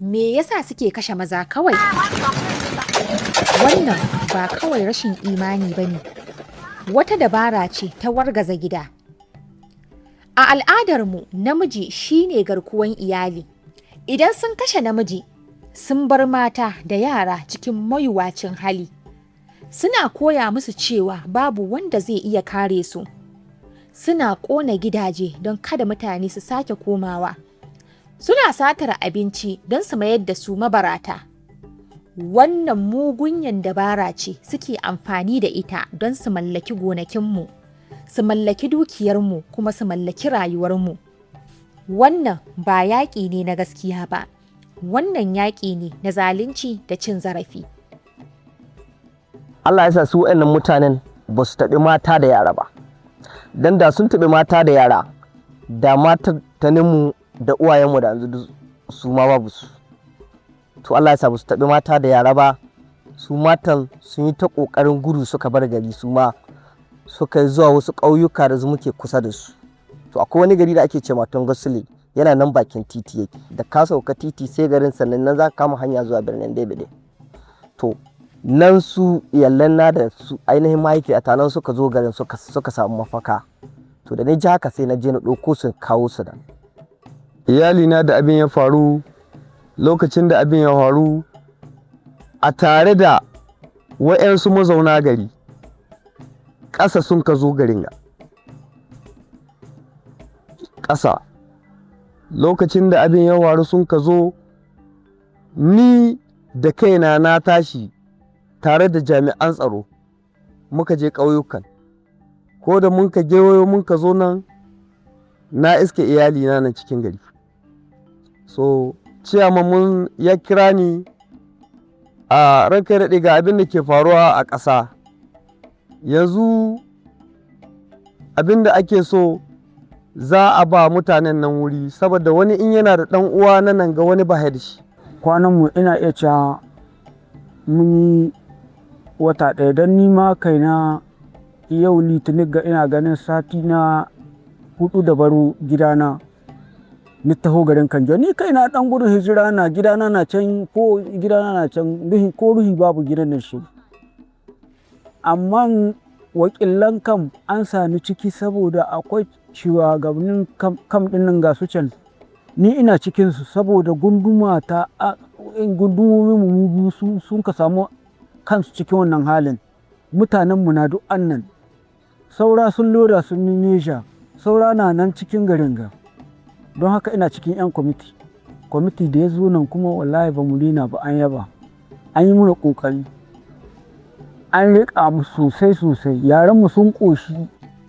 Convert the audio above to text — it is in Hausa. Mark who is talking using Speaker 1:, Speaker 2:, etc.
Speaker 1: Me yasa suke kashe maza kawai? Wannan ba kawai rashin imani ba ne, wata dabara ce ta wargaza gida. A al'adarmu namiji shine garkuwan iyali. Idan sun kashe namiji, sun bar mata da yara cikin mayuwacin hali. Suna koya musu cewa babu wanda zai iya kare su. Suna ƙona gidaje don kada mutane su sake komawa. Suna satar abinci don su mayar da su mabarata. Wannan mugunyan dabara ce suke amfani da ita don su mallaki gonakinmu, su mallaki dukiyarmu kuma su mallaki rayuwarmu. Wannan ba yaƙi ne na gaskiya ba, wannan yaƙi ne na zalunci da cin zarafi.
Speaker 2: Allah ya sa su waɗannan mutanen ba su taɓi mata da yara ba, don da sun taɓi mata da yara, da mataninmu da uwayenmu da yanzu su ma babu su. To, Allah ya sa ba su taɓi mata da yara ba. Su matan sun yi ta ƙoƙarin gudu, suka bar gari, su ma suka yi zuwa wasu ƙauyuka da muke kusa da su. To, akwai wani gari da ake ce Maton Gasule, yana nan bakin titi yake. Da ka sauka titi sai garin, sannan nan za ka kama hanya zuwa birnin Debede. To, nan su iyalan na da su ainihin mahaifiyata nan suka zo garin, suka samu mafaka. To, da ni ji haka, sai na je na ɗauko su, kawo su da
Speaker 3: Iyalina da abin ya faru, lokacin da abin ya faru, a tare da wa'yansu mazauna gari ƙasa sun ka zo garin ga ƙasa. Lokacin da abin ya faru sun ka zo, ni da kaina na tashi tare da jami'an tsaro muka je ƙauyukan. Ko da mun ka gewayo mun ka zo nan, na iske iyalina nan cikin gari. So ciyaman mun ya kira ni a ranka daɗe, ga abin da ke faruwa a ƙasa yanzu. Abin da ake so, za a ba mutanen nan wuri, saboda wani in yana da ɗan uwa na nan ga wani ba da shi.
Speaker 4: Kwananmu ina iya cewa mun yi wata 1, don ni ma kaina yau Litinin ga ina ganin sati na 4 da baro gidana ni taho garin Kanjo. Ni kaina dan gudun hijira na, gidana na can, ko gidana na can ruhi ko ruhi babu gidan nan shi. Amma wakilan kam an sani ciki, saboda akwai shugabannin kam ɗin nan ga su can, ni ina cikinsu, saboda gunduma ta gundumomin mu biyu sun ka samu kansu cikin wannan halin. Mutanen mu na duk annan, saura sun loda sun yi nesha, saura na nan cikin garin ga. Don haka ina cikin 'yan kwamiti. Kwamiti da ya zo nan kuma, wallahi ba mu rina ba, an yaba, an yi muna ƙoƙari, an riƙa mu sosai sosai, yaran mu sun ƙoshi.